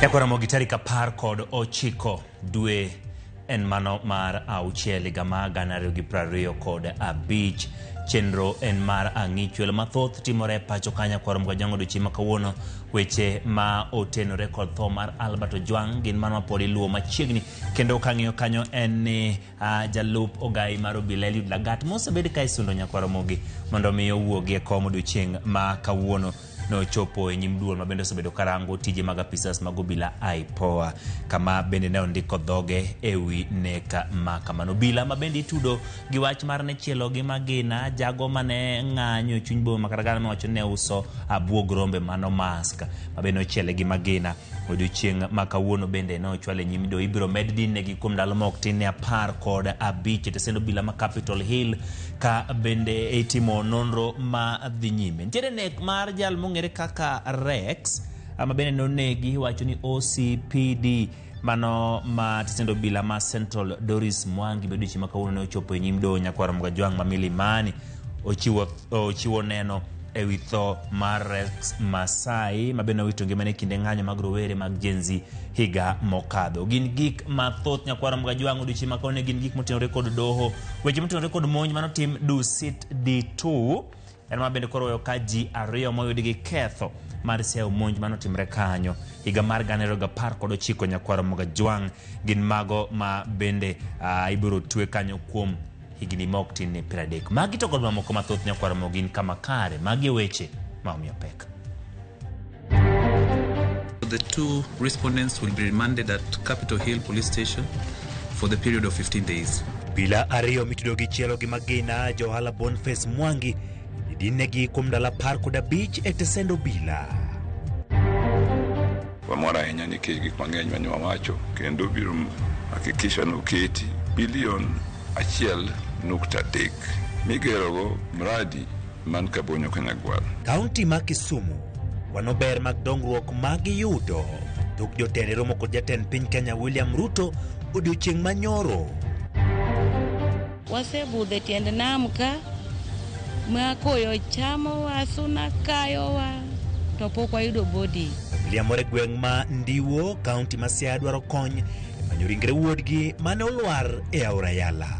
Nyakwaramogi tarik 19 dwe en mano mar auchiel higa mar 2025. Chenro en mar ang'ichwel mathoth timore e pacho ka Nyakwaramogi Ojwang' odiochieng' ma kawuono. Weche ma otenore kod tho mar Albert Ojwang' gin mano ma pod iluwo machiegni kendo kang'iyo kanyo en ni jalup ogai mar obila Eliud Lagat mosebed ka isundo Nyakwaramogi mondo mi owuogi e kom odiochieng' ma kawuono nochopo e nyim duol ma bende osebedo karango tije mag apisas mag obila IPOA kama bende ne ondiko dhoge e wi nek ma kamano. Obila ma bende itudo gi wach mar ne chielo gi magina jago mane ng'anyo e chuny boma ma Karagana nowacho ni ne uso abuog rombe mano mask ma bende nochiele gi magina. Odiochieng' ma kawuono bende ne ochwal e nyim doho ibiro med dinnegi kuom ndalo ma ok tin ne 15 e tesend obila ma Capitol Hill ka bende itimo nonro ma dhi nyime. Nitiere nek mar jal mong'ere kaka Rex ma bende nonegi iwacho ni OCPD mano ma tesend obila ma Central Doris Mwangi be odiochieng' ma kawuono ne ochopo e nyim doho Nyakwar Mgajwang' ma Milimani ochiwo neno e wi tho mar Rex Masai ma bende nowito ngimane e kinde ng'anyo mag rowere mag Gen Z higa mokadho. Gin gik mathoth Nyakwar Mgajwang' odiochieng' ma kawuono gin gik motenore kod doho. Weche motenore kod monj manotim Dusit D2 en ma bende koro oweyo ka ji ariyo moyud gi ketho mar siayo monj manotimre kanyo higa mar 2019 Nyakwar Mgajwang' gin mago ma bende ibiro twe kanyo kuom higni ma ok tin ne 30. Magi to kod mamoko mathoth Nyakwar Ramogi gin kama kare. Magi e weche ma omiyo pek. The two respondents will be remanded at Capitol Hill Police Station for the period of 15 days. Obila ariyo mitudo gi chielo gi magina johala Boniface Mwangi idinegi kuom ndalo 15 e tesend obila. Wamor ahinya nikech gik mang'eny mane wawacho kendo biro hakikisha ni oketi bilion 1.3 migerogo mradi man Kabonyo Kanyagwal. Kaunti ma Kisumu kwano ber mag dongruok ma giyudo tok jotende romo kod jatend piny Kenya William Ruto odiochieng' manyoro. Wasebudho e tiend nam ka ma koyo chamowa, suna kayowa, to pok wayudo body. Familia moro e gweng' ma Ndiwo, kaunti ma Siaya dwaro kony e manyo ringre wuodgi mane olwar e aora Yala.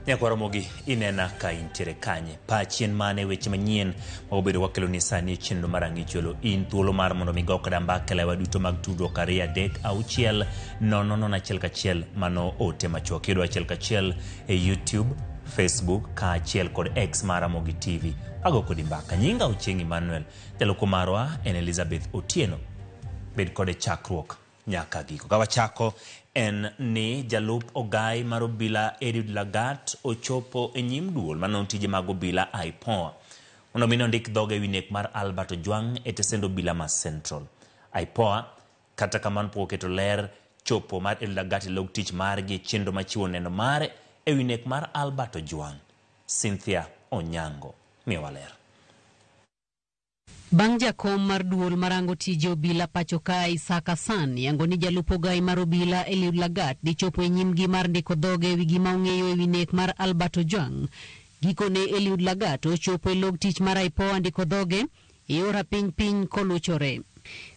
Nyakwar Ramogi, inena ka intiere kanye? Pachi en mane weche manyien ma wabedo wakeloni sani e chenro mar Ang'ichwelo? In thuolo mar mondo mi go koda mbaka e lewa duto mag tudruok 2 3 6 0 0 1 1 mano ote machuok. Yudo 1 1 e YouTube, Facebook kaachiel kod X mar Ramogi TV. Ago kodi mbaka. Nyinga Ochieng' Emmanuel. Jaloko marwa en Elizabeth Otieno. Bed kode chakruok nyaka giko. Ka wachako en ni jalup ogai mar obila Eliud Lagat ochopo e nyim duol manono tije mag obila IPOA mondo mi nondik dhoge e wi nek mar Albert Ojwang' e tesend obila ma Central. IPOA kata kamano pok oketo ler chopo mar Eliud Lagat e log tich margi e chenro machiwo neno mare e wi nek mar Albert Ojwang'. Cynthia Onyango miyowa ler. Bang' jakom mar duol marango tije obila pacho ka Isaac Hassan yango ni jalup ogai mar obila Eliud Lagat dhi chopo e nyimgi mar ndiko dhoge ewi gima ong'eyo ewi nek mar Albert Ojwang'. Gikone Eliud Lagat ochopo e log tich mar IPOA ndiko dhoge e yor rapiny piny koluchore.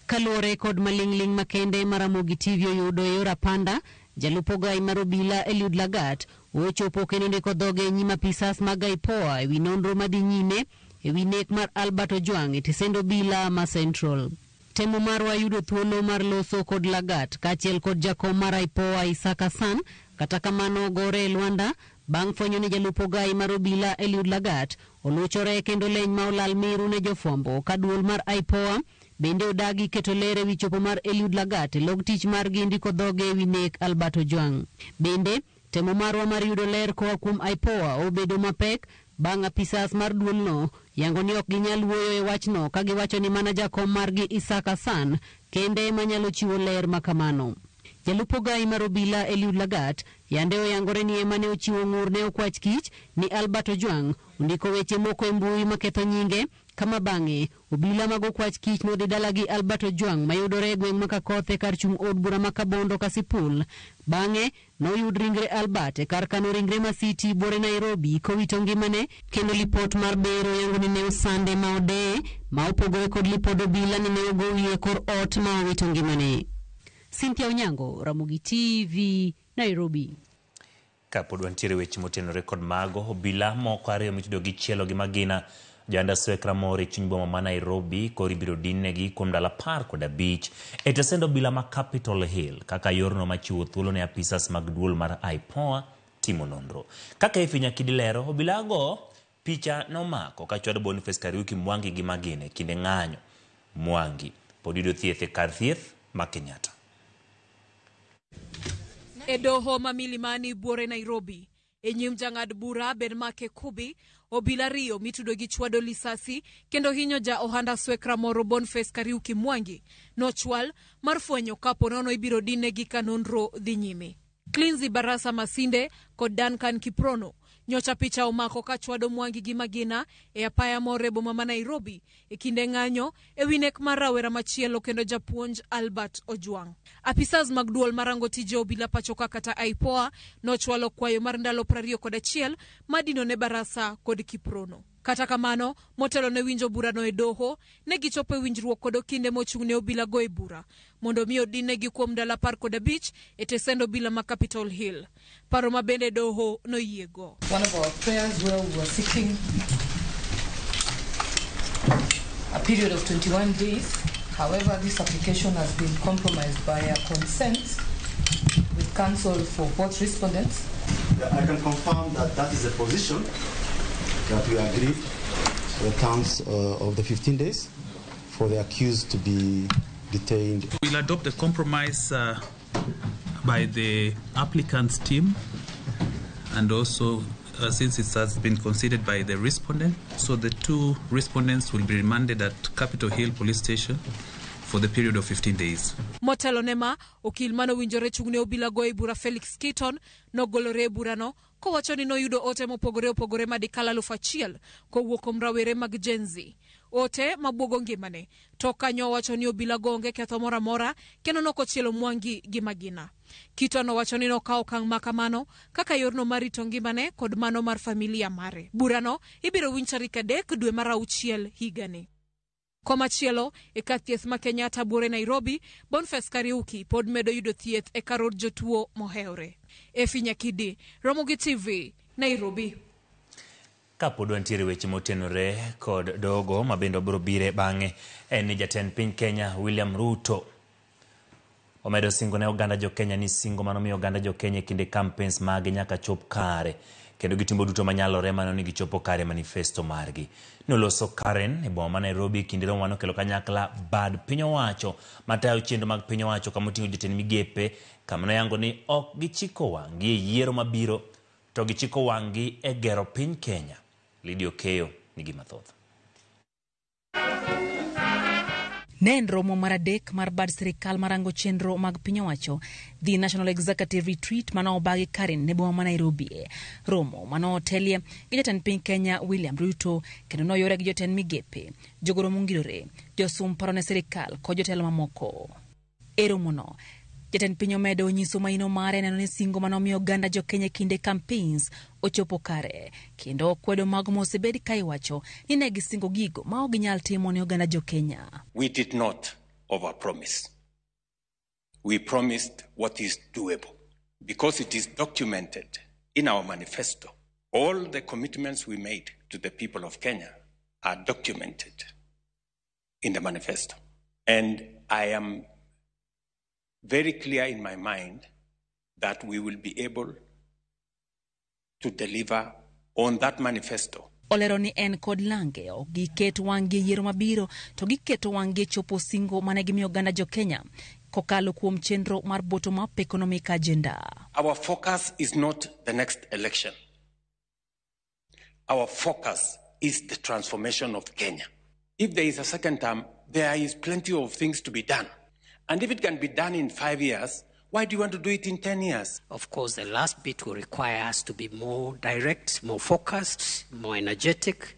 Kaluwore kod maling'ling' makende ma Ramogi TV oyudo e yor apanda, jalup ogai mar obila Eliud Lagat ochopo kendo ndiko dhoge e nyim apisas mag IPOA ewi nonro madhi nyime ewi nek mar Albert Ojwang' e tesend obila ma Central. Temo marwa yudo thuolo mar loso kod Lagat kaachiel kod jakom mar IPOA Isaac Hassan, kata kamano gore e lwanda bang' fwenyo ni jalup ogai mar obila Eliud Lagat oluchore kendo leny ma olal miru ne jofwambo ka duol mar IPOA bende odagi keto ler ewi chopo mar Eliud Lagat e log tich margi ndiko dhoge ewi nek Albert Ojwang'. Bende temo marwa mar yudo ler koa kuom IPOA obedo mapek bang' apisas mar duolno yango ni ok ginyal wuoyo e wachno ka giwacho ni mana jakom margi Isaac Hassan kende ema nyalo chiwo ler ma kamano. Jalup ogai mar obila Eliud Lagat yande oyangore ni ema ne ochiwo ng'ur ne okwach kich ni Albert Ojwang' ondiko weche moko e mbui maketho nyinge kama bang'e obila mag okwach kich nodhi dala gi Albert Ojwang' mayudore e gweng' ma Kakoth e kar chung' od bura ma Kabondo Kasipul Bang'e noyud ringre Albert e kar kano ringre ma City buore Nairobi kowito ngimane kendo lipot mar bero yango ni ne osande ma odeye ma opogore kod lipod obila ni ne ogo wiye kor ot ma owito ngimane. Cynthia Onyango, Ramogi TV, Nairobi. Kapod wantiere weche motenore kod mago, obila moko ariyo mitudo gi chielo gi magina Johanda Swek Ramore e chuny boma ma Nairobi koro ibiro dinnegi kuom ndalo 15 e tesend obila ma Capitol Hill kaka yorno machiwo thuolo ne apisas mag duol mar IPOA timo nonro. Kaka Effie Nyakidi lero, obilago picha nomako ka chwado Boniface Kariuki Mwangi gi magina e kinde ng'anyo. Mwangi pod yudo thieth e kar thieth ma Kenyatta. E doho ma Milimani buore Nairobi, e nyim jang'ad bura Ben Make Kubi, obila ariyo mitudo gi chwado lisasi kendo hinyo ja ohanda swekra moro Boniface Kariuki Mwangi nochwal mar fwenyo kapo nono ibiro dinnegi ka nonro dhi nyime. Cleansy Barasa Masinde kod Duncan Kiprono nyocha picha omako ka chwado Mwangi gi magina e apaya moro e boma ma Nairobi e kinde ng'anyo e wi nek mar rawera machielo kendo japuonj Albert Ojwang. Apisas mag duol marango tije obila pachoka kata IPOA nochwalo kwayo mar ndalo 21 madino ne Barasa kod Kiprono. Kata kamano, motelo ne winjo burano e doho, ne gichopo e winjruok kod okinde mochung' ne obila go e bura mondo mi odinnegi kuom ndalo 15 e tesend obila ma Capitol Hill. Paro ma bende doho noyiego. One of our prayers where we were seeking a period of 21 days. However, this application has been compromised by a consent with counsel for both respondents. Yeah, I can confirm that that is the position that we agreed, the terms of the 15 days for the accused to be detained. We'll adopt the compromise by the applicant's team, and also since it has been considered by the respondent. So the two respondents will be remanded at Capitol Hill Police Station for the period of 15 days. Motelo ne ma, okil manowinjore chung' ne obila go e bura Felix Keaton nogolore e burano kowacho ni noyudo ote mopogore opogore madikal 1000 kowuok kuom rawere mag Gen Z. Ote mabuogo ngimane. To kanyo owacho ni obila go onge ketho moro amora kendo nokochielo Mwangi gi magina. Keaton owacho ni nokawo okang' ma kamano kaka yorno mar rito ngimane kod mano mar familia mare. Burano ibiro winj tarik 3 dwe mar 6 higani. Komachielo, e kar thieth ma Kenyatta buore Nairobi, Boniface Kariuki pod medo yudo thieth e kar od jotuo mohewre. Effie Nyakidi, Ramogi TV, Nairobi. Kapod wantiere weche motenore kod dogo ma bende wabiro bire bang'e, en ni jatend piny Kenya William Ruto omedo singo ne oganda jo Kenya ni singo manomiyo oganda jo Kenya e kinde campaigns mage nyaka chop kare kendo gitimo duto manyalore mano ni gichopo kare manifesto margi. Noloso Karen e boma ma Nairobi kinde romo manokelo kanyakla bad piny owacho matayo chenro mag piny owacho kama oting'o jotend migepe kama noyango ni ok gichiko wang'gi e yiero mabiro to gichiko wang'gi e gero piny Kenya. Lydia Okeyo nigi mathoth. Ne en romo mar 3 mar bad sirikal marango chenro mag piny owacho, The National Executive Retreat mane obagi Karen e boma ma Nairobi. Romo mane otelie gi jatend piny Kenya William Ruto kendo noyore gi jotend migepe, jogoro mongirore, josum paro ne sirikal kod jotelo mamoko. E romono, jatend piny omedo nyiso maino mare neno ni singo manomiyo oganda jo Kenya e kinde campaigns ochopo kare kendo okwedo mago mosebed ka iwacho ni ne gisingo gigo ma ok ginyal timo ne oganda jo Kenya. We did not overpromise. We promised what is doable because it is documented in our manifesto. All the commitments we made to the people of Kenya are documented in the manifesto. And I am very clear in my mind that we will be able to deliver on that manifesto. Olero ni en kod lange ok giket wang'gi e yiero mabiro to giketo wang'gi e chopo singo mane gimiyo oganda jo Kenya kokalo kuom chenro mar bottom up economic agenda. Our focus is not the next election. Our focus is the transformation of Kenya. If there is a second term, there is plenty of things to be done. And if it can be done in 5 years, why do you want to do it in 10 years? Of course, the last bit will require us to be more direct, more focused, more energetic,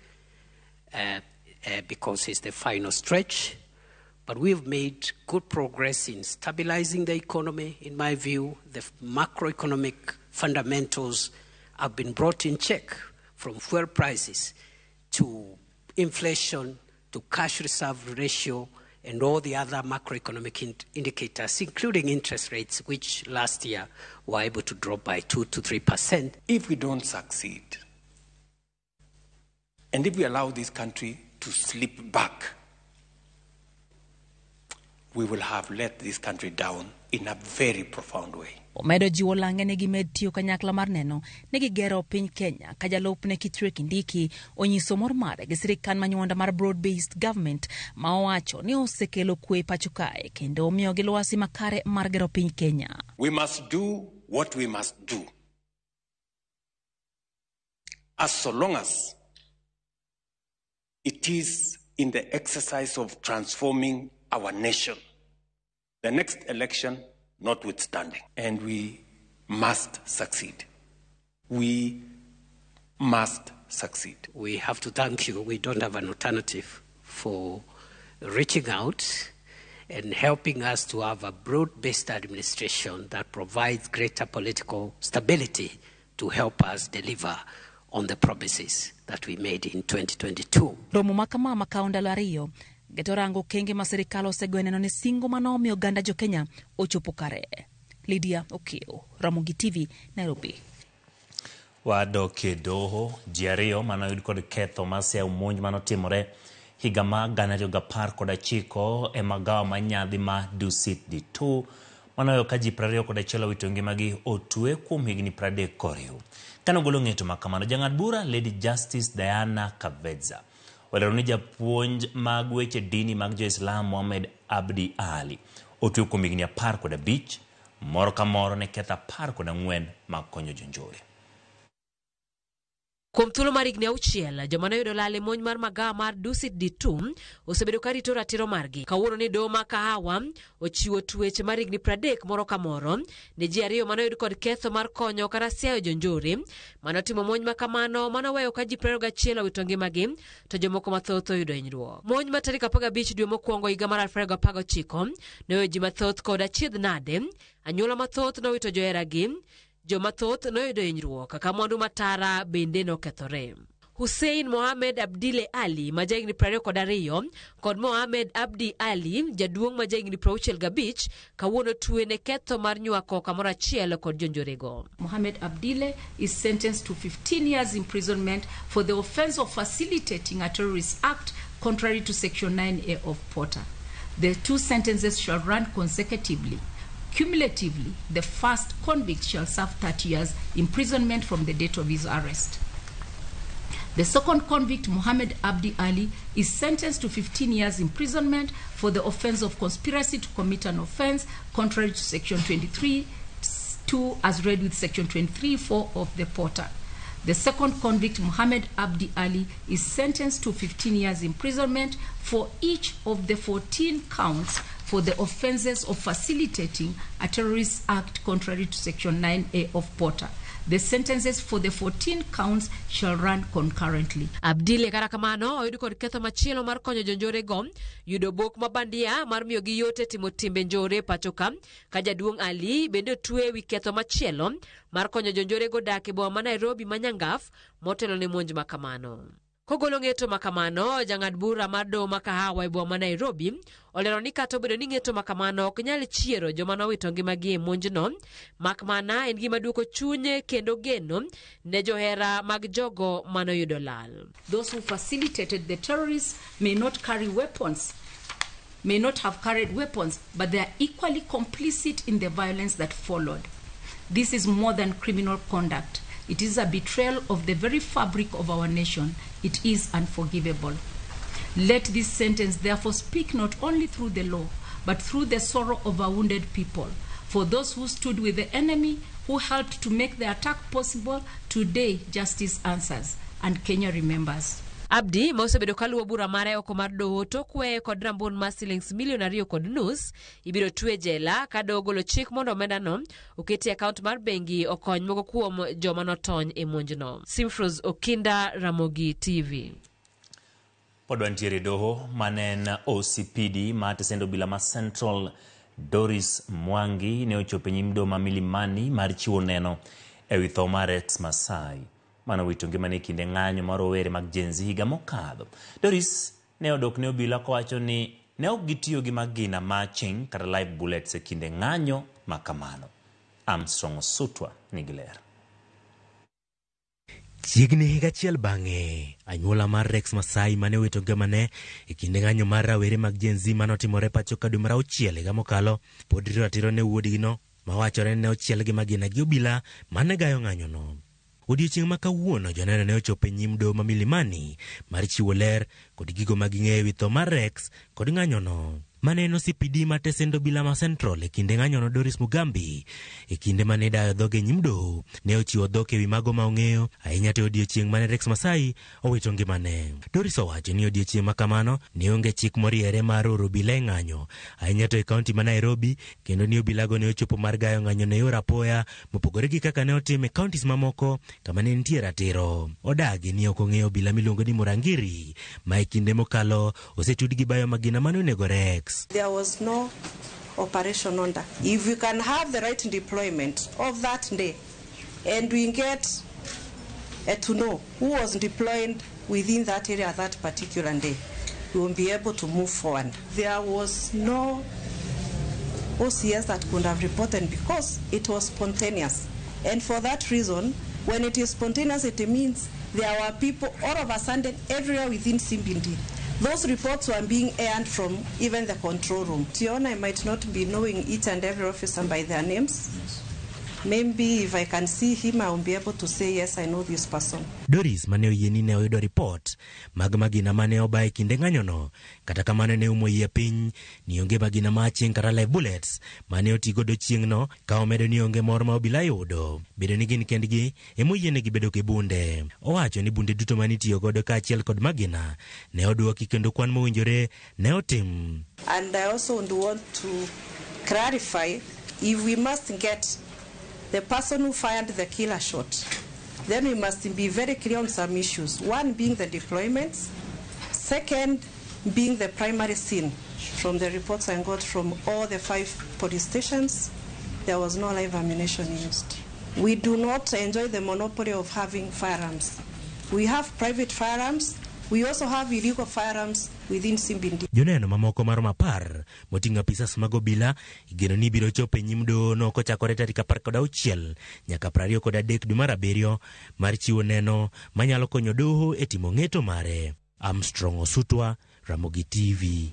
because it's the final stretch. But we've made good progress in stabilizing the economy. In my view, the macroeconomic fundamentals have been brought in check, from fuel prices to inflation to cash reserve ratio and all the other macroeconomic indicators, including interest rates, which last year were able to drop by 2 to 3%. If we don't succeed, and if we allow this country to slip back, we will have let this country down in a very profound way. Omedo jiwo lange ni gimed tiyo kanyakla mar neno ni gigero piny Kenya ka jalupne Kithure Kindiki onyiso mor mare gi sirikal manyuonda mar broad based government ma owacho ni osekelo kwe pacho kae kendo omiyogi lwasi makare mar gero piny Kenya. We must do what we must do. As so long as it is in the exercise of transforming our nation, the next election notwithstanding, and we must succeed. We must succeed. We have to thank you. We don't have an alternative for reaching out and helping us to have a broad-based administration that provides greater political stability to help us deliver on the promises that we made in 2022. Romo ma kama makawo ndalo ariyo geto rango okenge ma sirikal osego neno ni singo mane omiyo oganda jo Kenya ochopo kare. Lydia Okiyo, Ramogi TV, Nairobi. Wadok e doho, ji ariyo mane oyud kod ketho mar siayo monj manotimore higa mar 2019 e magawa ma nyadhi ma Dusit D2 manoweyo ka ji 21 owito ngimagi otwe kuom higni 30 koriw. Kane ogolo ng'eto ma kamano, jang'ad bura Lady Justice Diana Kavedza olero ni japuonj mag weche dini mag jo-Islam Mohamed Abdi Ali otwe kuom higni 15 moro ka moro ne ketho 14 mag konyo jonjore. Kuom thuolo mar higni 6, joma noyudo lal e monj mar magawa mar Dusit D2 osebedo ka rito ratiro margi. Kawuono ni doho ma Kahawa ochiwo twech mar higni 30 moro ka moro ne ji ariyo manoyud kod ketho mar konyo kata siayo jonjore manotimo monj ma kamano manoweyo ka ji 21 owito ngimagi to jomoko mathoth oyudo hinyruok. Monj ma tarik 15 dwe mokwongo higa mar 2019 noweyo ji mathoth kod achiedh nade, anyuola mathoth nowito joheragi, joma thoth noyudo hinyruok ka mwandu matara bende nokethore. Hussein Mohamed Abdile Ali ma jahigni 22 kod Mohamed Abdi Ali jaduong' ma jahigni 65 kawuono twe ne ketho mar nywako kamoro achiel kod jonjorego. Mohamed Abdile is sentenced to 15 years imprisonment for the offense of facilitating a terrorist act contrary to Section 9A of POTA. The two sentences shall run consecutively. Cumulatively, the first convict shall serve 30 years imprisonment from the date of his arrest. The second convict, Mohamed Abdi Ali, is sentenced to 15 years imprisonment for the offense of conspiracy to commit an offense contrary to Section 23(2) as read with Section 23(4) of the POTA. The second convict, Mohamed Abdi Ali, is sentenced to 15 years imprisonment for each of the 14 counts for the offenses of facilitating a terrorist act contrary to Section 9A of POTA. The sentences for the 14 counts shall run concurrently. Abdile kata kamano oyud kod ketho machielo mar konyo jonjorego yudo bok ma bandia mar miyogi yot e timo timbe njore pacho ka ka jaduong' Ali bende otwe ewi ketho machielo mar konyo jonjorego dak e boma ma Nairobi ma Nyangaf motelo ne monj ma kamano. Kogolo ng'eto ma kamano, jang'ad bura mar doho ma Kahawa e boma ma Nairobi olero ni kata obedo ni ng'eto ma kamano ok nyal chiero joma nowito ngimagi e monjno, mak mana en gima duoko chuny kendo geno ne johera mag jogo manoyudo lal. Those who facilitated the terrorists may not carry weapons, may not have carried weapons, but they are equally complicit in the violence that followed. This is more than criminal conduct. It is a betrayal of the very fabric of our nation. It is unforgivable. Let this sentence therefore speak not only through the law, but through the sorrow of our wounded people. For those who stood with the enemy, who helped to make the attack possible, today justice answers, and Kenya remembers. Abdi ma osebedo kaluwo bura mare oko mar doho tok weye kod rambun mar silings milion 2.5 ibiro twe jela ka doho ogolo chik mondo omendano oketi e akaont mar bengi okony moko kuom joma notony e monjno. Simfros Okinda, Ramogi TV. Pod wantiere e doho mane en OCPD ma tesend obila ma Central Doris Mwangi ne ochopo e nyim doho ma Milimani mar chiwo neno ewi tho mar Rex Masai mane owito ngimane e kinde ng'anyo mar rowere mag Gen Z higa mokadho. Doris ne odok ne obila kowacho ni ne ok gitiyo gi magina matching kata live bullets e kinde ng'anyo ma kamano. Armstrong Osutwa nigi ler. Chiegni higa achiel bang'e, anyuola mar Rex Masai mane owito ngimane e kinde ng'anyo mar rawere mag Gen Z mane otimore pacho ka dwe mar auchiel higa mokalo, pod rito ratiro ne wuodgino mawachore ni ne ochiel gi magina gi obila mane gayo ng'anyono. Odiechieng' ma kawuono joneno ne ochopo e nyim doho ma Milimani mar chiwo ler kod gigo ma ging'eyo ewi tho mar Rex kod ng'anyono. Mane en OCPD ma tesend obila ma Central e kinde ng'anyono Doris Mugambi e kinde mane idayo dhoge e nyim doho ne ochiwo dhok ewi mago ma ong'eyo ahinya to e odiechieng' mane Rex Masai owito ngimane. Doris owacho ni odiechieng' ma kamano ne onge chik moriere mar oro obila e ng'anyo ahinya to e kaunti ma Nairobi kendo ni obilago ne ochopo mar gayo ng'anyono e yor apoya mopogore gi kaka ne otim e kauntis mamoko kama ne nitie ratiro. Odagi ni ok ong'eyo obila miluongo ni Murangiri ma e kinde mokalo osetud gi bayo magina mane onego Rex. There was no operation order. If we can have the right deployment of that day and we get to know who was deployed within that area that particular day, we will be able to move forward. There was no OCS that could have reported because it was spontaneous. And for that reason, when it is spontaneous, it means there were people all of a sudden everywhere within CBD. Those reports were being aired from even the control room. Tiona, I might not be knowing each and every officer by their names. Yes. Maybe if I can see him, I will be able to say, yes, I know this person. Doris mane oyie ni ne oyudo ripot mag magina mane oba e kinde ng'anyono, kata kamano ne umo iye piny ni onge magina ma aching' kata live bullets mane oti godo chieng'no, ka omedo ni onge mor ma obila yudo bedo ni gin kendgi ema oyienegi bedo gi bunde. Owacho ni bunde duto mane itiyo godo kaachiel kod magina ne odwoki kendo kwan mowinjore ne otim. And I also would want to clarify, if we must get the person who fired the killer shot, then we must be very clear on some issues. One being the deployments, second being the primary scene. From the reports I got from all the 5 police stations, there was no live ammunition used. We do not enjoy the monopoly of having firearms. We have private firearms. We also have illegal firearms within CBD. Joneno mamoko maromo 10 moting'o apisas mag obila igeno ni biro chopo e nyim dohono kochakore tarik 16 nyaka 23 dwe mar 7 mar chiwo neno manyalo konyo doho e timo ng'eto mare. Armstrong Osutwa, Ramogi TV.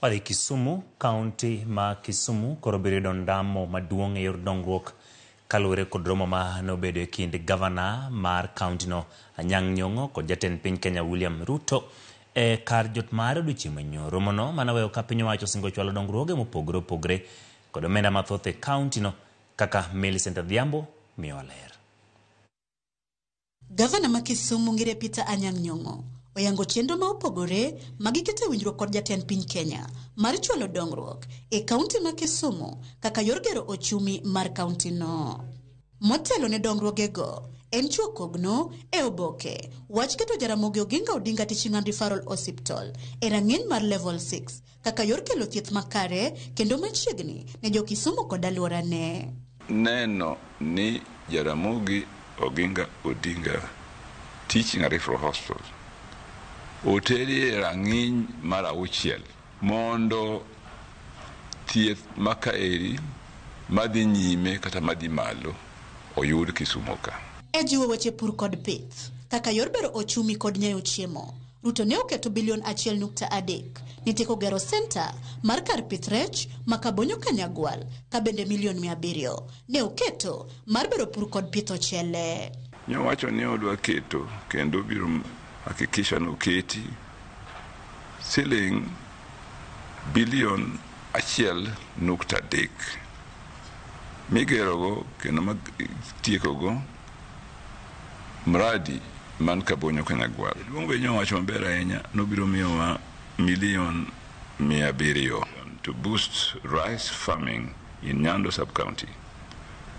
Wadhi Kisumu, kaunti ma Kisumu koro biro yudo ndamo maduong' e yor dongruok kaluwore kod romo ma nobedo e kind gavana mar kauntino Anyang' Nyong'o kod jatend piny Kenya William Ruto e kar jot mare odiochieng' manyoro. Romono mane oweyo ka piny owacho osingo chwalo dongruoge mopogore opogore kod omenda mathoth e kauntino kaka Millicent Adhiambo miyowa ler. Gavana ma Kisumu Ngire Peter Anyang' Nyong'o oyango chenro ma opogore ma giketo e winjruok kod jatend piny Kenya mar chwalo dongruok e kaunti ma Kisumu kaka yor gero ochumi mar kaunti no. Motelo ne dongruogego en chuo kogno e oboke wach keto Jaramogi Oginga Odinga Teaching and Referral Hospital e rang'iny mar level 6 kaka yor kelo thieth makare kendo machiegni ne jo Kisumu kod alworane. Neno ni Jaramogi Oginga Odinga Teaching and Referral Hospital oteri e rang'iny mar 6 mondo thieth makaeri madhi nyime kata madhi malo oyud Kisumu ka. E jiwo weche pur kod pith kaka yor bero ochumi kod nyayo chiemo, Ruto ne oketo bilion 1.3 ne tieko gero senta mar kar pith rech ma Kabonyo Kanyagwal, ka bende milion 700 ne oketo mar bero pur kod pith ochele. Nyowacho ni odwa keto kendo biro hakikisha ni oketi siling bilion 1.3 migerogo kendo matiekogo mradi man Kabonyo Kanyagwal. Jaduong' be nyowacho maber ahinya nobiro miyowa milion 700 to boost rice farming in Nyando sub-county.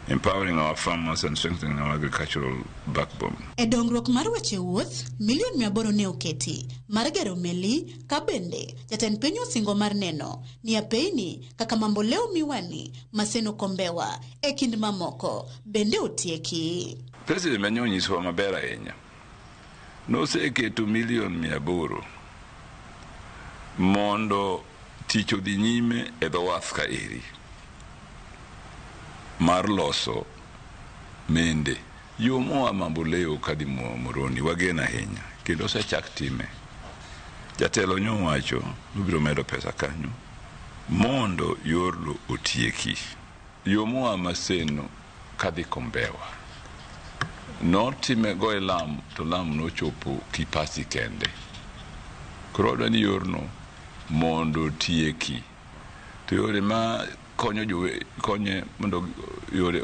empowering our farmers and strengthening our agricultural backbone. E dongruok mar weche wuoth, milion 800 ne oketi mar gero meli ka bende jatend piny osingo mar neno ni apeyni kaka Mamboleo Miwani, Maseno Kombewa e kind mamoko bende otieki. President mane onyisowa maber ahinya. Noseketo milion 800 mondo tich odhi nyime e dho wath kaeri mar loso mende. Yo moa Mamboleo kadhi Moroni wageno ahinya kendo osechak time. Jatelo nyowacho nobiro medo pesa kanyo mondo yorno otieki. Yo moa Maseno kadhi Kombewa notime goye lam to lam nochopo Kipasi kende. Koro wadwa ni yorno mondo otieki. To yore ma konyo konye mondo yore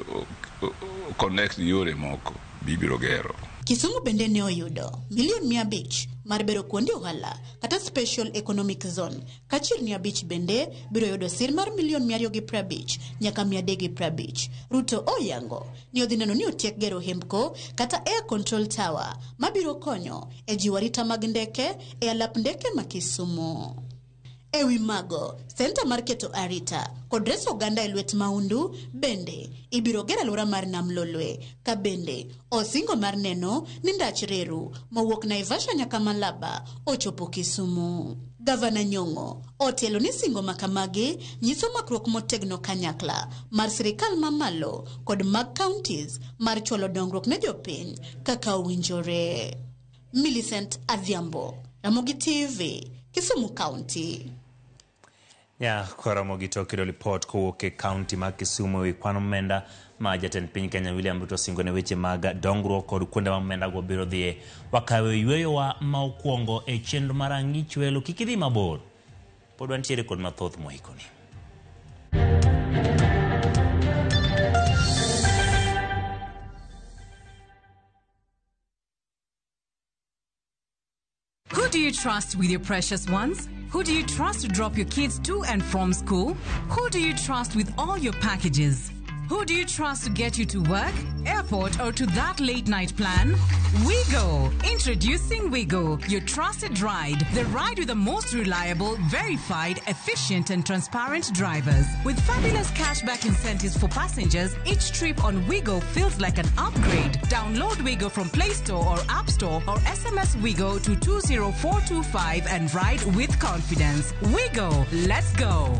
connect gi yore moko bibiro gero. Kisumu bende ne oyudo milion 500 mar bero kuonde ohala kata Special Economic Zone ka chirni 5 bende biro yudo sir mar milion 250 nyaka 350. Ruto oyango ni odhi neno ni otiek gero hembko kata Air Control Tower mabiro konyo e jiwo arita mag ndeke e alap ndeke ma Kisumu. Ewi mago, senta mar keto arita kod reso oganda e lwet maundu bende ibiro ger alwora mar Nam Lolwe ka bende osingo mar neno ni ndach reru mowuok Naivasha nyaka Malaba ochopo Kisumu. Gavana Nyong'o otelo ni singo makamagi nyiso makruok motegno kanyakla mar sirikal mamalo kod mag counties mar chwalo dongruok ne jopiny kaka owinjore. Millicent Adhiambo, Ramogi TV, Kisumu County. Ya Ramogi to ripot kowuok e kaunti mar Kisumu ewi kwan omenda ma jatend piny Kenya William Ruto osingo ne weche mag dongruok kod kuonde ma omenda go biro dhiye. Wakawe yweyowa ma okwongo e chenro mar ang'ich welo kik idhi mabor. Pod wantiere kod mathoth moikoni. Who do you trust with your precious ones? Who do you trust to drop your kids to and from school? Who do you trust with all your packages? Who do you trust to get you to work, airport, or to that late night plan? Wigo! Introducing Wigo, your trusted ride. The ride with the most reliable, verified, efficient, and transparent drivers. With fabulous cashback incentives for passengers, each trip on Wigo feels like an upgrade. Download Wigo from Play Store or App Store or SMS Wigo to 20425 and ride with confidence. Wigo, let's go!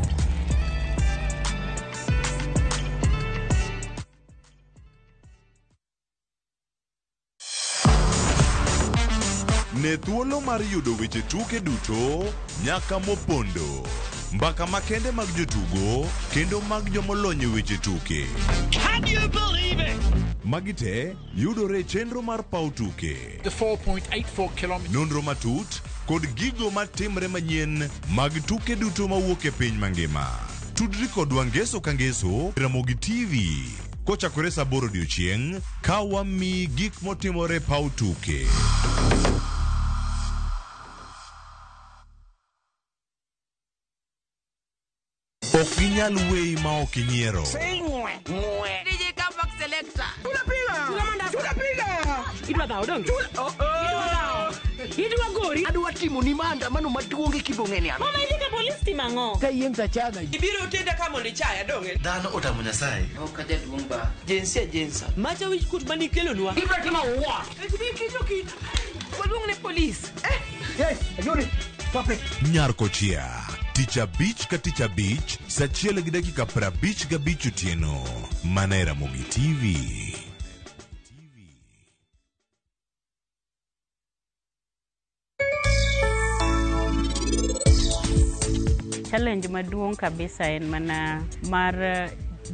Ne thuolo mar yudo weche tuke duto nyaka mopondo, mbaka makende mag jotugo kendo mag jomolony e weche tuke. Can you believe it? Magi te yudore e chenro mar paw tuke. The 4.84 kilometers. Nonro matut kod gigo matimre manyien mag tuke duto mawuok e piny mangima. Tudri kodwa ngeso ka ngeso Ramogi TV kochakore saa 8 odiochieng' ka wamiyi gik motimore paw tuke. Ok ginyal weyi ma ok inyiero. DJ Comeback Selector. Tunapiga. Idwa dhawo donge? Idwa gori. Adwa timo ni maandamano maduong' e kibong'e ni an. Mama idhi ka polis timo ang'o? Kayiem tachaga. Ibiro tenda ka mondo ichaya donge? Dhano otamo Nyasaye. Ok ajaduong' ba. Jinsia jinsa. Macha wich kut manikelonwa. Ibiro timo what? Ibiro kit. Waluong ne polis. Yes, ayuri. Stop it. Nyar Kochia. Tich abich ka tich abich, saa 1:55 otieno. Mana e Ramogi TV. Challenge maduong' kabisa en mana mar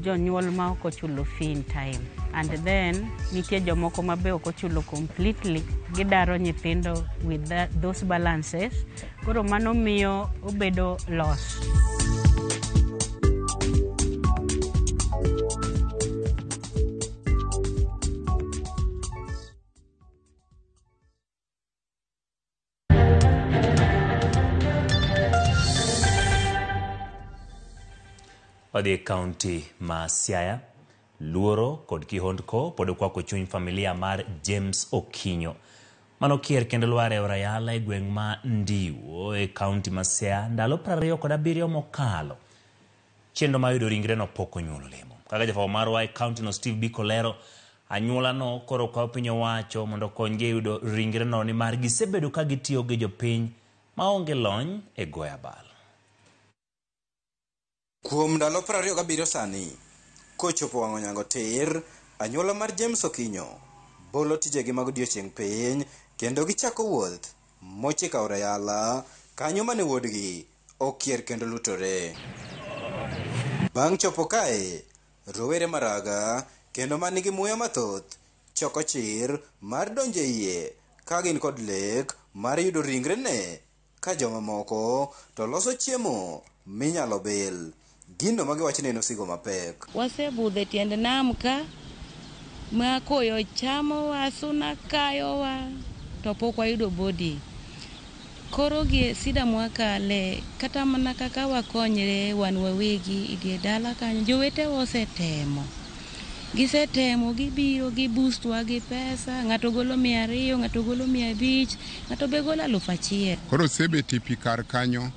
jonyuol ma ok ochulo fee in time. And then nitie jomoko ma be ok ochulo completely, gidaro nyithindo with those balances. Koro mano miyo obedo loss. Wadhi e kaunti ma Siaya. Luoro kod kihondko pod okwako chuny familia mar James Okinyo mano kier kendo lwar e aora Yala e gweng' ma Ndiwo e kaunti ma Siaya ndalo 27 mokalo. Chenro mar yudo ringreno pok onyuolo olemo. Kaka jafwambo marwa e kauntino Steve Biko lero, anyuolano koro kwayo piny owacho mondo okonygi e yudo ringreno nimar gisebedo ka gitiyo gi jopiny maonge lony e goyo abal. Kuom ndalo 27 sani, kochopo wang' onyango tir, anyuola mar James Okinyo bolo tijegi mag odiochieng' piny kendo gichako wuoth mochiko aora Yala kanyo mane wuodgi okier kendo lutore. Bang' chopo kae, rowere maraga kendo manigi muya mathoth choko chir mar donjo e yie ka gin kod lek mar yudo ringrene ka jomamoko to loso chiemo minyalo bil. Gino ma giwacho ni en osigo mapek. Wasebudho e tiend nam ka ma koyo chamowa, suna kayowa, to pok wayudo body. Koro gi sida mwakale, kata mana kaka wakonyre wan wawegi e dier dala kanyo, jowetewa osetemo. Gisetemo, gibiro gibustwa gi pesa, ng'ato golo 200, ng'ato golo 500, ng'ato be golo 1000. Koro osebet e pi kar kanyo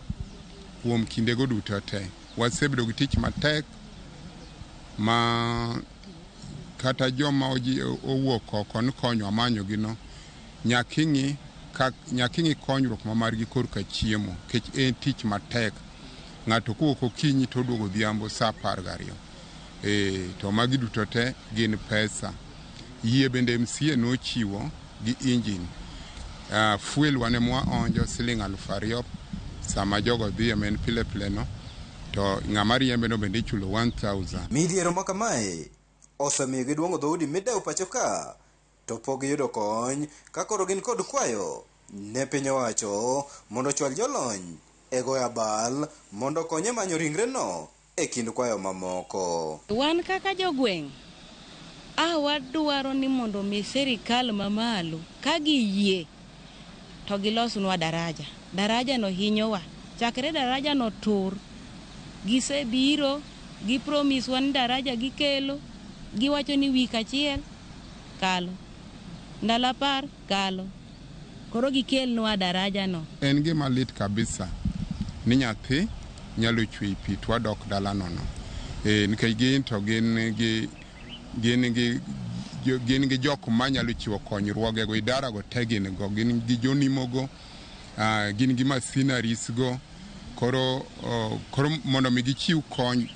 kuom kindego duto te. Wasebedo gi tich matek ma kata joma owuok oko ni konyowa manyogi no nyaka ing'i konyruok ma margi korka chiemo nikech en tich matek. Ng'ato kowuok okinyi to oduogo odhiambo sa 12. To magi duto te gin pesa. Yie bende MCA nochiwo gi engine. Fuel wan ema waonjo siling 2000 sama jogo dhi ma en pile pile no to ng'ama riembe no bende ichulo 1000. Midhiero ma kamae osemiyo giduong'o dhoudi midewo pacho ka to pok giyudo kony ka koro gin kod kwayo ne piny owacho mondo ochwal jolony e goyo abal mondo okony e manyo ringreno e kind kwayo mamoko. Wan kaka jogweng' wadwaro ni mondo mi sirikal mamalo ka giyie to gilosnwa daraja. Daraja no hinyowa. Chakre daraja no tur, gisebiro gi promise wa ni daraja gikelo, giwacho ni wik achiel kalo, ndalo 10 kalo. Koro gikelnwa daraja no. En gima lit kabisa ni nyathi nyalo chwe e pi to wadok dala nono. Nikech gin to gin gi jok manyalo chiwo konyruogego, idara go te gin go, gin gi jonimo go, gin gi machineries go. Koro mondo mi gichiw kony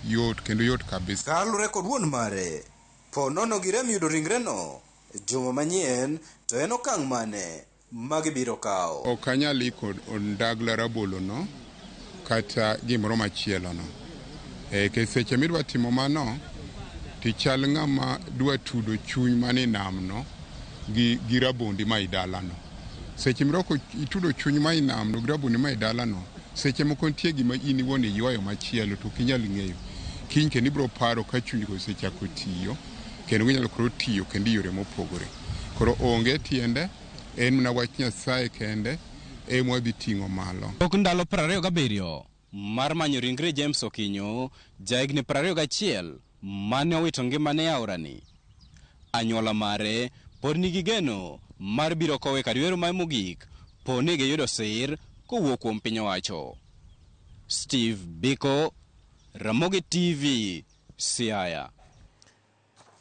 yot kendo yot kabisa. Kaluwore kod wuon mare, po nono gi rem yudo ringreno juma manyien to en okang' mane magibiro kawo. Ok anyal iko ndagla rabolo no kata gimoro machielo no. Nikech seche midwa timo mano tichal ng'ama dwa tudo chuny mane nam no gi rabondi ma idalano. Seche mirwako itudo chuny ma inam no gi rabondi ma idalano, seche moko nitie gima in iwuon iywayo machielo to ok inyal ng'eyo. Kiny kendo ibiro paro ka chunygo osechako tiyo kendo ginyalo koro tiyo kendo e yore mopogore. Koro onge tiende, en mana wach Nyasaye kende ema wadhi ting'o malo. Tok ndalo 27 mar manyo ringre James Okinyo, jahigni 21 mane owito ngimane e aorani. Anyuola mare pod nigi geno mar biro kowe kar ywero mae mogik po ni giyudo sir kowuok kuom piny owacho. Steve Biko, Ramogi TV, Siaya.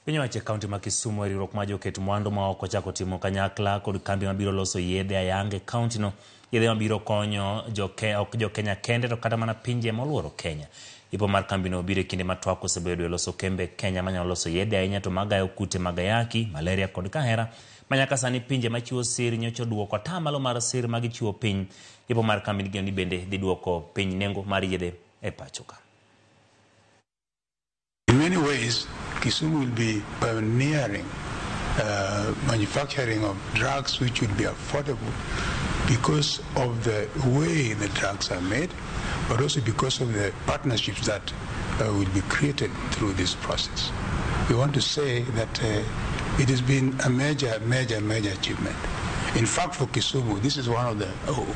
Piny owacho e kaunti ma Kisumu e riwruok mar joket mwandu ma oko chako timo kanyakla kod kambi mabiro loso yedhe ayanga e kaunti no. Yedhe mabiro konyo ok jo Kenya kende to kata mana pinje moluoro Kenya. Ipo mar kambino obiro e kinde ma twak osebedo e loso kembe Kenya manyalo loso yedhe ahinya to magayo kute mag ayaki, malaria kod kahera ma nyaka sani pinje machiwo sir nyocha oduoko atamalo mar sir ma gichiwo piny. Ipo mar kambi igeno ni bende dhi duoko piny nengo mar yedhe e pacho ka. In many ways, Kisumu will be pioneering manufacturing of drugs which will be affordable because of the way the drugs are made, but also because of the partnerships that will be created through this process. We want to say that it has been a major, major, major achievement. In fact, for Kisumu, this is one of the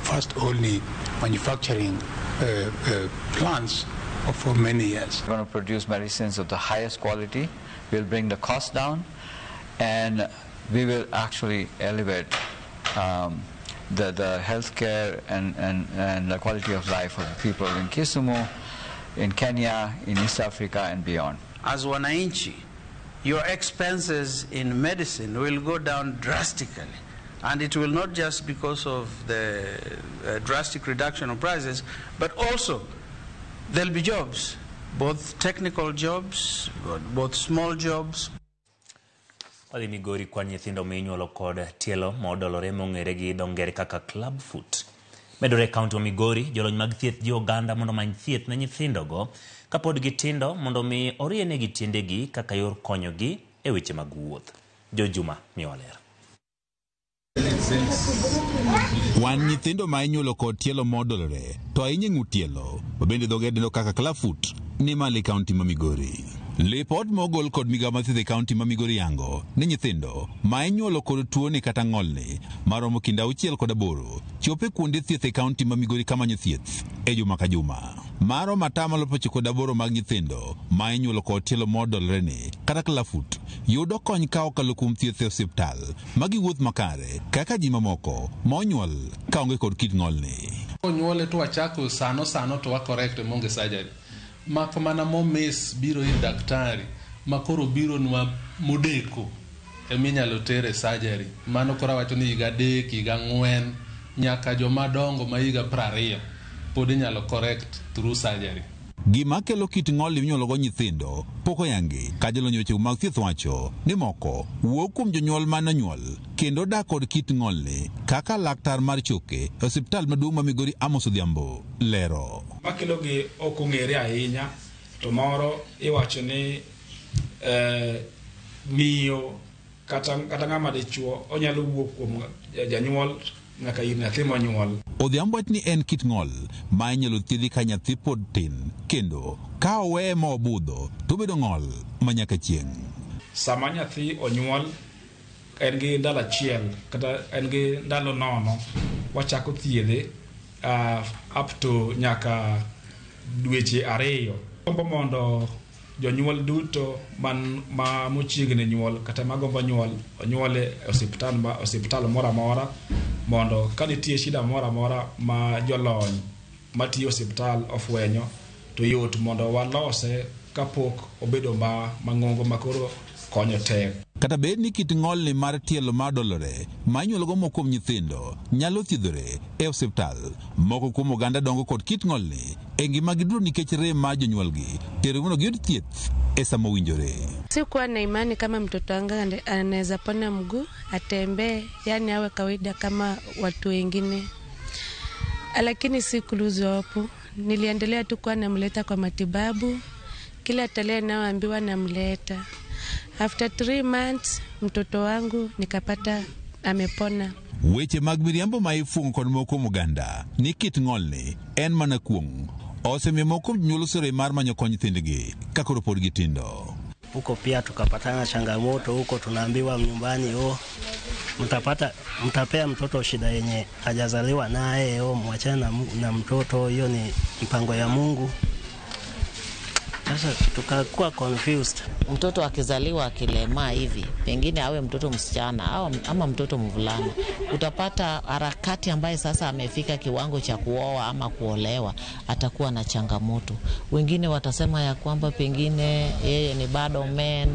first only manufacturing plants for many years. We're going to produce medicines of the highest quality. We'll bring the cost down, and we will actually elevate the healthcare and the quality of life of the people in Kisumu, in Kenya, in East Africa, and beyond. As wananchi, your expenses in medicine will go down drastically. And it will not just because of the drastic reduction of prices, but also there'll be jobs, both technical jobs, both small jobs. Wadhi Migori kwan nyithindo minyuolo kod tielo modolore mong'ere gi dho ngere kaka club foot. Medore e kaunti ma Migori, jolony mag thieth jiwo oganda mondo omany thieth ne nyithindogo kapod gitindo mondo mi orienegi tiendegi kaka yor konyogi e weche mag wuoth. Jo Juma miyowa ler. Wan nyithindo ma inyuolo kod tielo modolore to ahinya e ng'ut tielo ma bende dhoge dendo kaka clubfoot ni malo e kaunti ma Migori. Lipot mogol kod migawo mar thieth e kaunti ma Migori yango ni nyithindo ma inyuolo kod tuoni kata ng'olni maromo kind 6 kod 8 chopo e kuonde thieth e kaunti ma Migori kamanyo thieth e juma ka juma. Maromo 98% mag nyithindo ma inyuolo kod tielo modolore ni kata clubfoot yudo kony ka okalo kuom thieth e osiptal ma giwuoth makare kaka ji mamoko ma onyuol kaonge kod kit ng'olni. Onyuole to wachako sano sano to wa correct monge surgery. Mak mana momis biro ir daktari makoro biro nwa modeko eminyalo tere surgery. Mano koro awacho ni higa 3, higa 4 nyaka joma dongo ma higa 20 pod inyalo correct through surgery. Gima kelo kit ng'ol minyuologo nyithindo pok oyangi ka jolony weche mag thieth wacho ni moko wuok kuom jonyuol mane onyuol kendo dak kod kit ng'olni kaka laktar mar choke e osiptal maduong' ma Migori Amos Odhiambo lero. Makelogi ok ong'ere ahinya to moro iwacho ni miyo kata ng'ama dichuo onyalo wuok kuom janyuol nyaka ir nyathi monyuol. Odhiambo wacho ni en kit ng'ol ma inyalo thiedhi ka nyathi pod tin kendo ka oweye ma obudho to obedo ng'ol ma nyaka chieng'. Sama nyathi onyuol en gi ndalo 1 kata en gi ndalo 0 wachako thiedhe up to nyaka dweche 2. Gombo mondo jonyuol duto man ma mochiegni nyuol kata magombo nyuol onyuole e osiptal moro amora mondo ka nitie shida moro amora ma jolony matiyo osiptal ofwenyo to yot mondo walose kapok obedo mang'ongo makoro konyo tek. Kata bed ni kit ng'olni mar tielo madolore ma inyuologo moko kuom nyithindo nyalo thiedhore e osiptal, moko kuom oganda dongo kod kit ng'olni e ngimagi duto nikech rem mar jonyuolgi tero mondo giyud thieth e sama owinjore. Sikuwa na imani kama mtoto wangu anaweza pona mguu atembee, yani awe kawaida kama watu wengine, lakini sikulose hope. Niliendelea tu kuwa namleta kwa matibabu, kila tarehe nayoambiwa namleta. After 3 months mtoto wangu nikapata amepona. Weche mag miriambo ma ifuong'o kod moko kuom oganda ni kit ng'olni en mana kuong' osemiyo moko kuom jonyuol osere mar manyo kony nyithindgi ka koro pod gitindo. Huko pia tukapatana changamoto huko, tunaambiwa nyumbani, oh, mtapea mtoto shida yenye hajazaliwa naye, oh, mwachane na mtoto, hiyo ni mpango ya Mungu. Sasa tukakuwa confused. Mtoto akizaliwa akilemaa hivi, pengine awe mtoto msichana au ama mtoto mvulana, utapata harakati ambaye sasa amefika kiwango cha kuoa ama kuolewa, atakuwa na changamoto. Wengine watasema ya kwamba pengine yeye ni bad omen.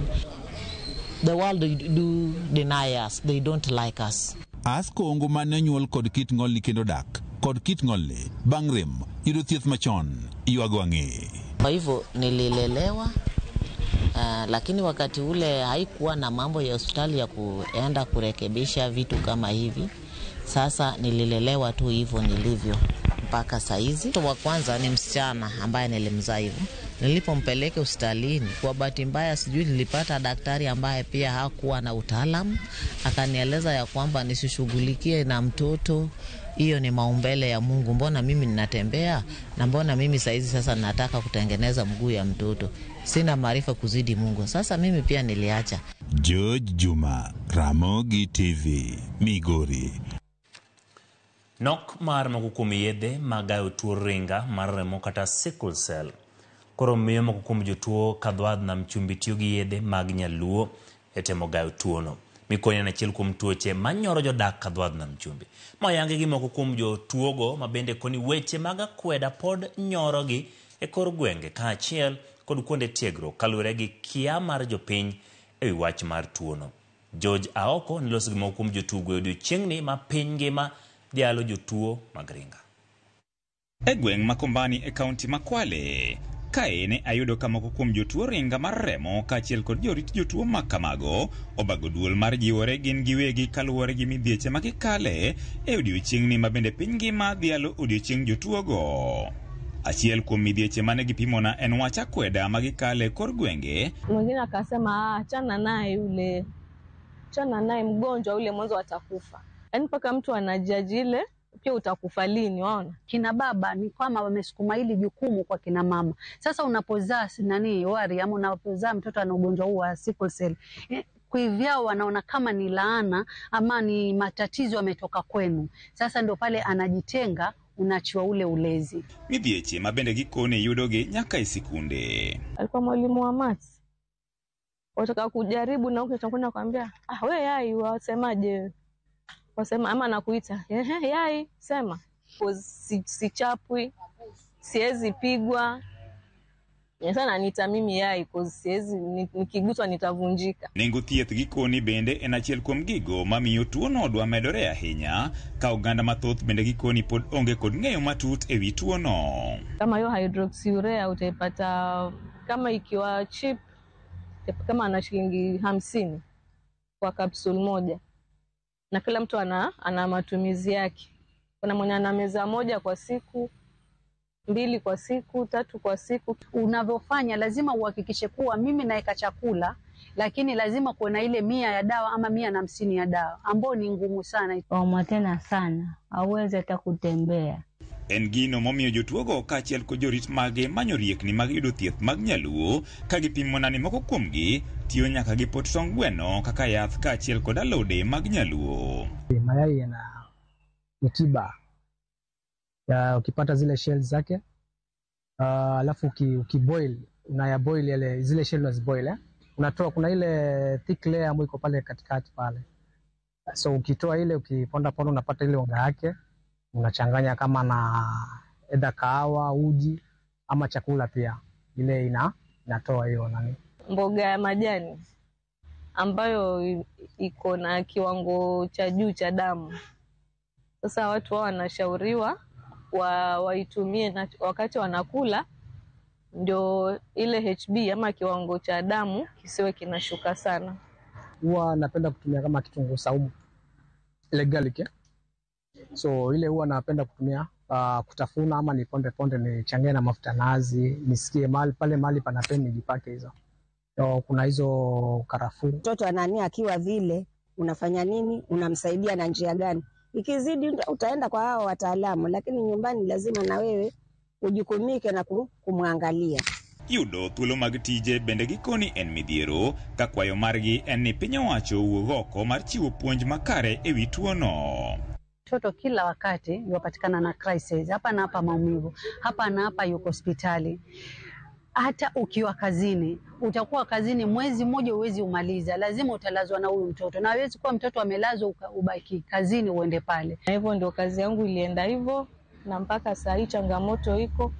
The world do deny us, they don't like us. Asko ongo mane onyuol kod kit ng'olni kendo dak kod kit ng'olni bang' rem yudo thieth machon ywago ang'e. Kwa hivyo nililelewa, lakini wakati ule haikuwa na mambo ya hospitali ya kuenda kurekebisha vitu kama hivi. Sasa nililelewa tu hivyo nilivyo mpaka saizi. Mtoto wa kwanza ni msichana ambaye nilimzaa hivyo. Nilipompeleka hospitalini, kwa bahati mbaya sijui nilipata daktari ambaye pia hakuwa na utaalamu, akanieleza ya kwamba nisishughulikie na mtoto, hiyo ni maumbele ya Mungu, mbona mimi ninatembea na mbona mimi saizi sasa nataka kutengeneza mguu ya mtoto, sina maarifa kuzidi Mungu. Sasa mimi pia niliacha. George Juma, Ramogi TV, Migori. Nok mar moko kuom yedhe magayo tuo ringa mar remo kata sickle cell Koro miyo moko kuom jotuo Kadhwadh Nam Chumbi tiyo gi yedhe mag nyaluo e temo gayo tuono. Mikoni en achiel kuom tuoche manyoro jodak Kadhwadh Nam Chumbi. Ma oyangi gi moko kuom jotuogo ma bende koni weche mag akweda pod nyorogi e kor gwenge kaachiel kod kuonde tiegruok kaluwore gi kia mar jopiny e wi wach mar tuono. George Aoko niloso gi moko kuom jotugo e odiochieng'ni ma piny ngima dhialo jotuo mag ringa. E gweng' ma Kombani e kaunti ma Kwale, kae ne ayudo ka moko kuom jotuo ringa mar remo kaachiel kod jorit jotuo ma kamago obago duol mar jiwore gin giwegi kaluwore gi midhieche ma gikale e odiochieng'ni ma bende piny ngima dhialo odiochieng' jotuogo. Achiel kuom midhieche mane gipimona en wach akweda ma gikale kor gwenge. Mwingine akasema achana naye yule, achana naye mgonjwa yule, mwanzo atakufa. Yaani mpaka mtu anajaji ile pia utakufa lini, waona. Kina baba ni kama wamesukuma hili jukumu kwa kina mama. Sasa unapozaa nani wari ama unapozaa mtoto ana ugonjwa huu wa sickle cell, kivyao wanaona kama ni laana ama ni matatizo yametoka kwenu. Sasa ndio pale anajitenga, unaachiwa ule ulezi. Midhieche ma bende gikone yudogi nyaka e sikunde. Alikuwa mwalimu wa maths. Wataka kujaribu na huko utakwenda kwambia, ah, we yai wasemaje? Wasema ama nakuita, ehe, yai sema. Sichapwi, siwezi pigwa. Sana nita mimi yai cause siwezi, nikiguswa nitavunjika. Nengo thieth gikoni bende en achiel kuom gigo mamiyo tuono dwa medore ahinya ka oganda mathoth bende gikoni pod onge kod ng'eyo matut ewi tuono. Kama hiyo hydroxyurea utaipata kama ikiwa cheap kama ana shilingi 50 kwa kapsule moja. Na kila mtu ana matumizi yake. Kuna mwenye ana meza moja kwa siku, 2 kwa siku, 3 kwa siku. Unavyofanya lazima uhakikishe kuwa mimi naeka chakula, lakini lazima kuwe na ile 100 ya dawa ama 150 ya dawa ambayo ni ngumu sana. Waumwa tena sana, hauwezi hata kutembea. En gino momiyo jotuogo kaachiel kod jorit mage manyo riekni mag yudo thieth mag nyaluo ka gipimona ni moko kuomgi tiyo nyaka gi pot tong' gweno kaka yath kaachiel kod alode mag nyaluo. Mayai yana ni tiba ya ukipata zile shells zake, alafu ukiboil, unayaboil yale zile shell unaziboil, unatoa kuna ile thick layer ambayo iko pale katikati pale. So ukitoa ile ukiponda ponda unapata ile unga yake, unachanganya kama na either kahawa, uji ama chakula pia. Ile inatoa hiyo nani. Mboga ya majani ambayo iko na kiwango cha juu cha damu. Sasa watu wao wanashauriwa waitumie na wakati wanakula, ndio ile HB ama kiwango cha damu kisiwe kinashuka sana. Huwa napenda kutumia kama kitunguu saumu, ile garlic. So ile huwa napenda kutumia kutafuna ama niponde ponde nichanganye na mafuta nazi, nisikie mahali pale mahali panapeni nijipake hizo. So, kuna hizo karafuu. Mtoto anania akiwa vile unafanya nini, unamsaidia na njia gani? Ikizidi utaenda kwa hao wataalamu, lakini nyumbani lazima na wewe ujukumike na kumwangalia. Yudo thuolo mag tije bende gikoni en midhiero ka kwayo margi en ni piny owacho owuog oko mar chiwo puonj makare ewi tuono. Mtoto kila wakati yupatikana na crisis, hapa na hapa maumivu, hapa na hapa yuko hospitali. Hata ukiwa kazini, utakuwa kazini mwezi mmoja huwezi umaliza, lazima utalazwa na huyu mtoto. Na haiwezi kuwa mtoto amelazwa ubaki kazini uende pale. Na hivyo ndio kazi yangu ilienda hivyo, na mpaka saa hii changamoto iko.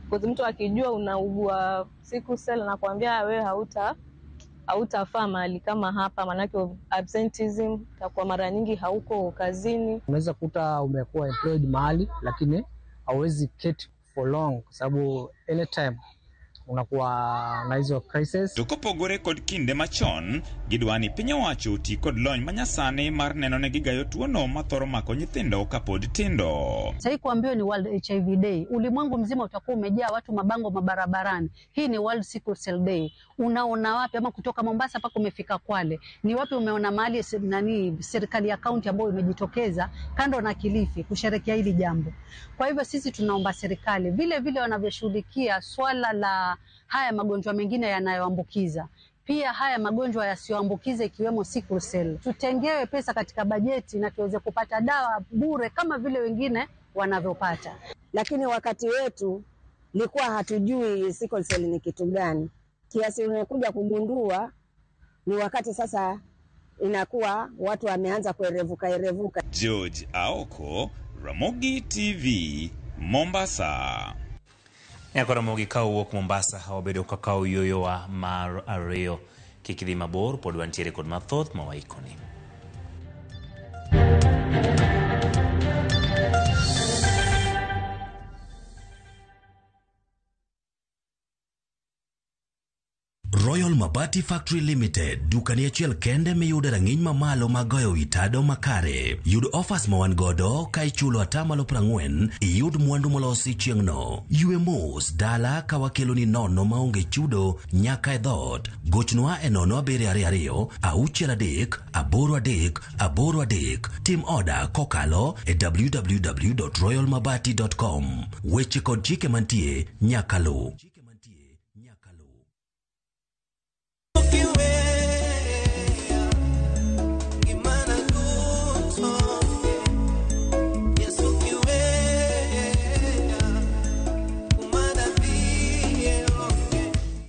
Kwa mtu akijua unaugua sickle cell na kuambia wewe hautafaa mahali kama hapa, manake absenteeism itakuwa mara nyingi, hauko kazini. Unaweza kuta umekuwa employed mahali lakini hauwezi keti for long kwa sababu anytime unakuwa na hizo crisis. To kopogore kod kinde machon, gidwa ni piny owacho oti kod lony manyasani mar neno ne gigayo tuono mathoro mako nyithindo kapod tindo. Sasa kuambiwa ni World HIV Day, ulimwengu mzima utakuwa umejaa watu mabango mabarabarani. Hii ni World Sickle Cell Day. Unaona wapi ama kutoka Mombasa mpaka umefika Kwale? Ni wapi umeona mahali nani serikali ya kaunti ambayo imejitokeza kando na Kilifi kusherehekea hili jambo? Kwa hivyo sisi tunaomba serikali vile vile wanavyoshughulikia swala la haya magonjwa mengine yanayoambukiza, pia haya magonjwa yasiyoambukiza ikiwemo sickle cell, tutengewe pesa katika bajeti na tuweze kupata dawa bure kama vile wengine wanavyopata. Lakini wakati wetu Nilikuwa hatujui sickle cell ni kitu gani. Kiasi unakuja kugundua ni wakati sasa inakuwa watu wameanza kuerevuka erevuka. George Aoko, Ramogi TV, Mombasa. Nyako Ramogi ka owuok Mombasa wabedo kaka oyuoyowa mar ariyo. Kik idhi mabor, pod wantiere kod mathoth ma waikoni. Royal Mabati Factory Limited, dukani achiel kende miyude rang'iny mamalo mag goyo wi tado makare. Yud offers ma wan godo ka ichulo 40% iyud mwandu molosi chieng'no. Ywe mos dala ka wakeloni nono maonge chudo nyaka e dhoot. Gochnwa e 0722 63 83 83. Tim oda kokalo e www.royalmabati.com. Weche kod chike mantie nyaka luw.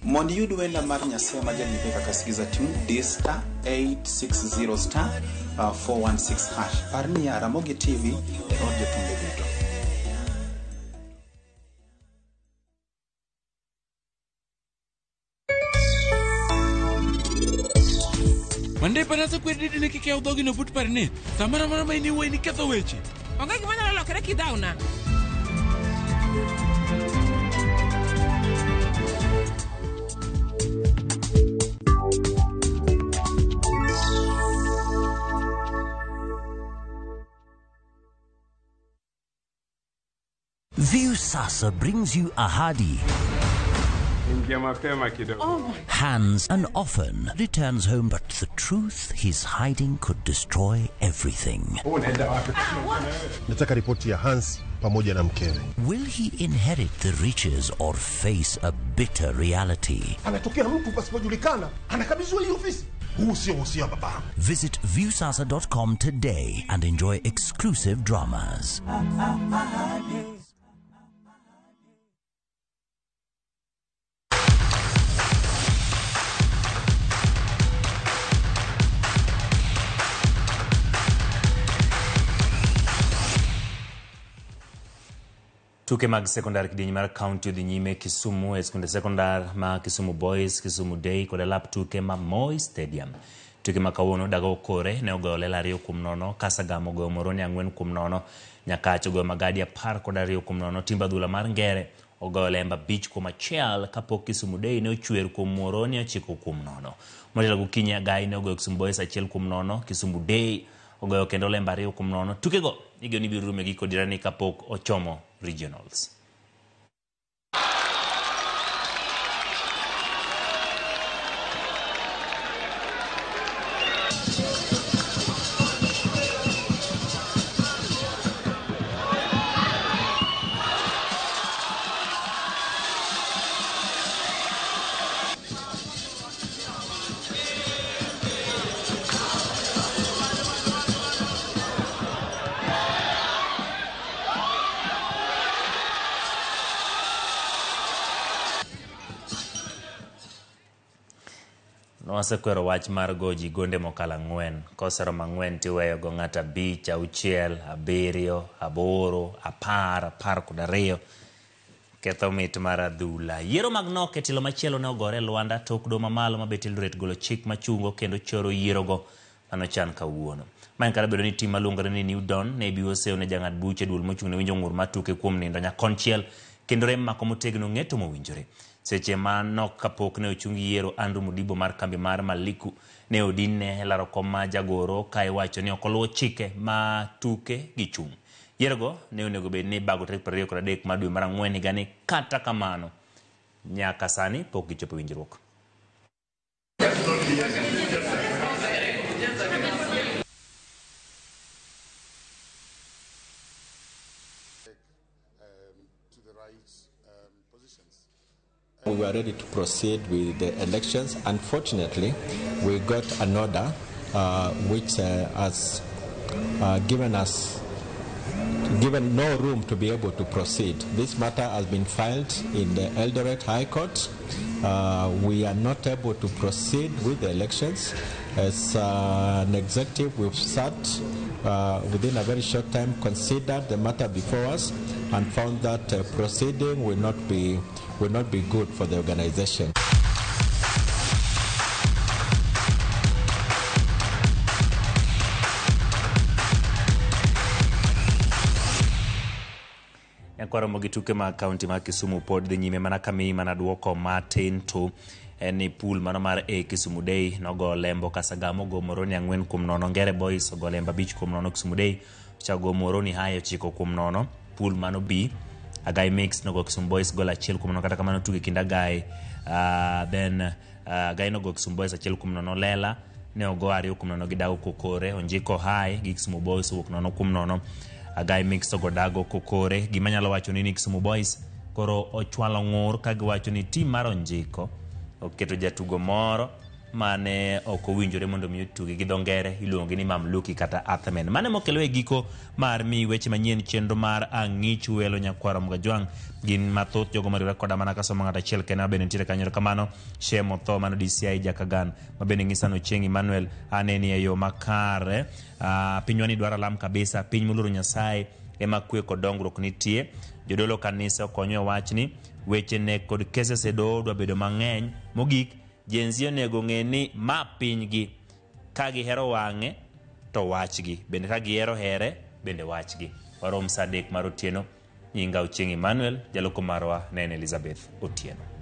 Mondo iyud wenda mar Nyasaye ma jalipe kaka Skiza Tune, di star 860 star 416 hash. Par niya, Ramogi TV e od jothumbe duto. Mandepa nasekweri didi kik yaw dhogino but par ni samoro amora ma in iwuoyi niketho weche. Onge gima nyalo lokore kidhawna. Viusasa brings you Ahadi. Ingia mapema kidogo. Hans and often returns home, but the truth he's hiding could destroy everything. Unaenda wapi? Nataka ripoti ya Hans pamoja na mkewe. Will he inherit the riches or face a bitter reality? Anatokea mtu pasipojulikana, anakabidhiwa hii ofisi. Huu sio usia baba. Visit viewsasa.com today and enjoy exclusive dramas. Tuke mag sekondar kidieny mar kaunti odhi nyime Kisumu e skunde sekondar ma Kisumu Boys, Kisumu Day kod e lap tuke ma Moi Stadium. Tuke ma kawuono Daga Okore ne ogoyo Lela 2-0, Kasagam ogoyo Moroni 4-0, Nyakach ogoyo Magadi 12-0, Timb adhula mar Ngere ogoyo Lemba 5-1 kapok Kisumu Day ne ochwer kuom Moroni 9-0. Motelo gokinyi Agai ne ogoyo Kisumu Boys 1-0, Kisumu Day ogoyo kendo Lemba 2-0. Tukego igeno ni biro rumo e giko dirani kapok ochomo regionals. Nowasekwero wach mar goji gonde mokalo 4. Koseromo 4 tiweyo go ng'ato 5, 6, 7, 8, 10, 12. Ketho mit mar adhula. Yiero mag nok e tielo machielo ne ogore e Luanda tok doho mamalo mabet Eldoret golo chik machungo kendo choro yierogo manochan kawuono. Ma en kata bedo ni tim maluongore ni New Dawn ne ibiwo seyo ne jang'ad buche duol mochung' ne winjo ng'ur mar tuke kuom nindo nyakonchiel kendo rem mako motegno ng'eto mowinjore. Seche manok kapok ne ochung yiero, Andrew Mudibo mar kambi mar Maliku ne odinne e laro kom ma jagoro ka iwacho ni ok oluwo chike ma tuke gi chung'. Yierogo ne onego bed ni ibago tarik 23 mar dwe mar 4 higani, kata kamano nyaka sani pok gichopo winjruok. We were ready to proceed with the elections. Unfortunately, we got an order which has given given no room to be able to proceed. This matter has been filed in the Eldoret High Court. We are not able to proceed with the elections. As an executive, we've sat within a very short time, considered the matter before us, and found that proceeding will not be good for the organization. Kwaromo gi tuke mag kaunti mar Kisumu pod dhi nyime mana kamiyi mana duoko matin to en ni pool mano mar A Kisumu Day nogo lembo Kasagamo go Moroni 4-0, Ngere Boys ogo lembo 5-0, Kisumu Day ochago Moroni High 9-0. Pool mano B Agai Mix nogo Kisumu Boys gol 1-0, kata kamano tuge kind Agai then Agai nogo Kisumu Boys 1-0, Lela ne ogo 2-0 gi Dago Kokore, Onjiko High gi Kisumu Boys owuok 0-0. Agai Mix ogo Dago Kokore. Gima nyalo wacho ni Kisumu Boys koro ochwalo ng'ur ka giwacho ni tim mar Onjiko oketo jatugo moro mane ok owinjore mondo mi otugi gi dho ngere iluongo ni Mamluki kata Athmen. Mane mokelo e giko mar mi weche manyien chenro mar Ang'ich Welo Nyakwaro Mgajwang' gin mathoth jogo mariwore koda mana kasomo ng'ato achiel kende mabende nitiere kanyo. Kamano Shem Otho mano DCI Jakagan mabende ng'isa no Chieng' Emmanuel aneni e yo makare. Pinywa ni dwaro alam kabisa, piny moluoro Nyasaye ema kwe kod dongruok nitie. Jodolo kanisa okonyo e wachni, weche nek kod cases e doho dwa bedo mang'eny. Mogik, Gen Z onego ng'e ni ma pinygi, ka gihero wang'e to wachgi, bende ka gihero here bende wachgi. Warom saa 3 mar otieno. Nyinga Ochieng' Emmanuel, jaloko marwa ne en Elizabeth Otieno.